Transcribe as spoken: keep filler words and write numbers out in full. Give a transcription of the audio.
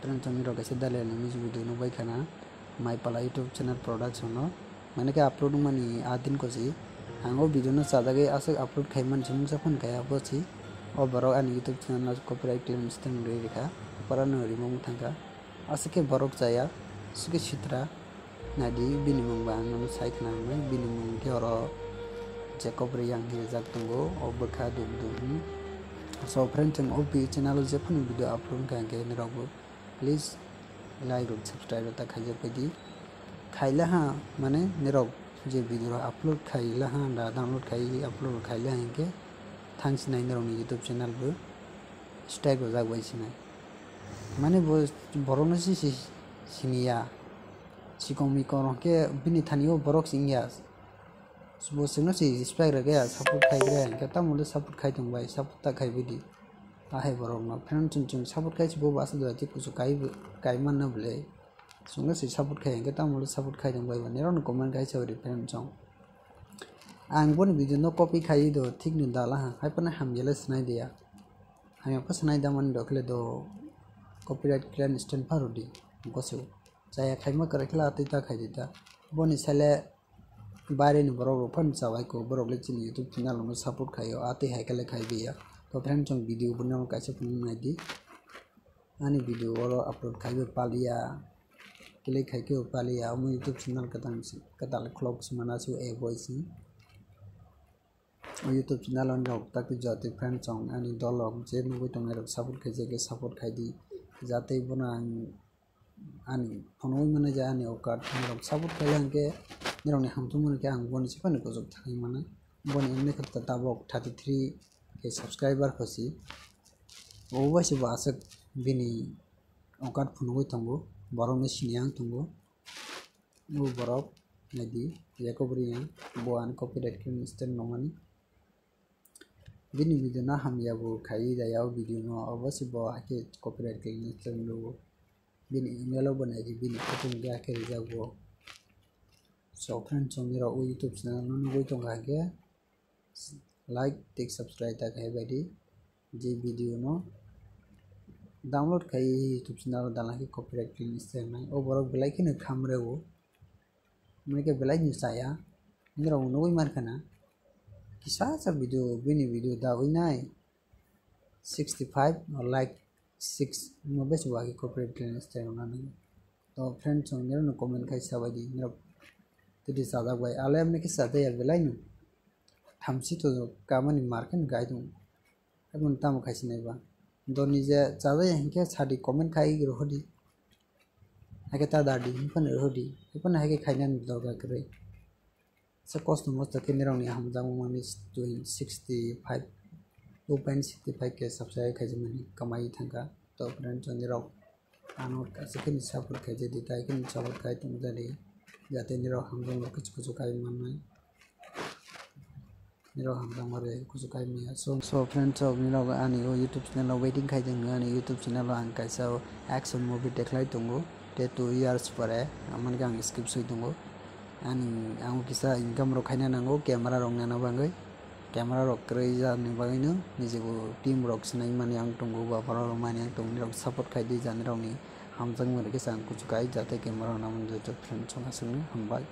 Friends, chwng nirok kaisa Daliani music video nukbai khana, Maipala YouTube channel production no. Mane khe upload wngmani a din kosi. Ang o video no chajagwi aswk upload khaimani se mungsa phano kaya bosi. O borok ani YouTube channel no copyright claim system rwi rikha. Para no rimo wng thangkha. Aswk khe borok chaya, aswk khe sitra. Naidi bini mung ba ang nono sai khna hwnwi, bini mung khe oro Jacob Reang hinwi rijak tongo, o bwkha duk duk hwn. So friend, chwng o bi channel o jephanu video upload wngkha hwnkhe nirok bo please like rok subscribe rok ta khaijak bai di. Khaila ha mane nirok je video rok upload khaila ha da download khai upload khaila ha hwnkhe thang sinai nirokni YouTube channel bo strike rwjak bai sinai. Mane bo borokno si si siniya. Sikong mikong rok khe bini thani o borok se wngya. Bo chwngno se respect rwgwi ya, support khai rwgwi ya, hwnkhe tamo le support khai tong bai, support ta khai bidi. Ta hai borok no friend chwng chwng support khai se bo bo aswk da tei kuchuk kai bo, kai manna bwle. Chwngno se support khai hwnkhe tamo le support khai tong bai bo, nirok no comment khai se ori friend chwng. Ang boni video no copy khai do thik no dala ha, hai phano hamya le swnai de ya. Hamya pha swnai da mani do khle do copyright claim stand pha rw di, gosio. Chaya khaima kwrwi khe la twi ta khai di ta. Boni sale baireni borok rok phano chawai ko, borok le chini YouTube channel no support khaio, a twi hai khe le khai di ya. To friend, chwng video bo no kaisa phano nai di. Ani video oro upload khai bo paliya, click khai khe bo paliya, omo YouTube channel kwtal, kwtal khulok se mana se ebo se. O YouTube channel o nirok tak twi jatwi friend chwng ani dol rok je nugwi tongnai rok support khai je khe support khai di, jatwi bono ang ani phunugwi mano je ani okat nirok support khai hwnkhe nirokni hamtwmani khe ang boni se phano kuchuk thangwi mano. Boni wngkha tabok thirty three khe subscriber khosi, obo bai se bo aswk bini okat phunugwi tongo, borokno sini ang tongo. O borok naidi, Jacob Reang, bo ani copyright claim strike nangmani. Bini video no hamya bo khai da ya o video no, obo se bo hakhe copyright claim strike nangwo. Bini email o bo naidi, bini photo hwnkhe hakhe rijak bo. So friend, chwng nirok o YouTube channel no nugwi tongkha hwnkhe like tei subscribe ta khai bai di. Je video no download khai YouTube channel o dana khe copyright claim strike nai. O borok belai kheno kham rw o. Mane khe belai no chaya. Nirok nugwi mankha na. Kisa sa video, bini video da wi nai. Sixty five or like six no besi wagi copyright claim strike nai. To friend, chwng nirok no comment khai sa bai di. Nirok tidi chajak bai. Ale amne khe chajaya belai no. Thamchi to kamani market gai dong. Aboni tamo khai sinai ba. Doni je chajaya hinkhe sadi comment khai rohodi. Haikhe ta dadi hinphano rohodi. Hinphano haikhe khainani dorkar kwrwi. Se kosto mosto khe nirokni hamjakmani sixty five, two point sixty five K subscribe khaijakmani kamai thangkha. To friend, chwng nirok ano kaisa khe support khaijadi, tai khe support khai tongmani, jate nirok hamjakma kuchu kuchu khai mannai. Nirok hamjakma re kuchu khai maya. So, so friends, rok nirok ani o YouTube channel o waiting khai tong ani YouTube channel o ang kaisa o action movie dekhlai tongo. Te two years pore amani ang skip soi tongo. Ani ang kisa income rok khaina nango camera rok nana bagwi. Camera rok kwrwi jani bagwi no nijego team rok sinai mani ang tongo, ba borok rok mani ang tongo, nirok support khai di jani rokni hamjakma rikhe ang kuchu khai jate camera rok nana bagwi. Friends, rok aswkno hambai.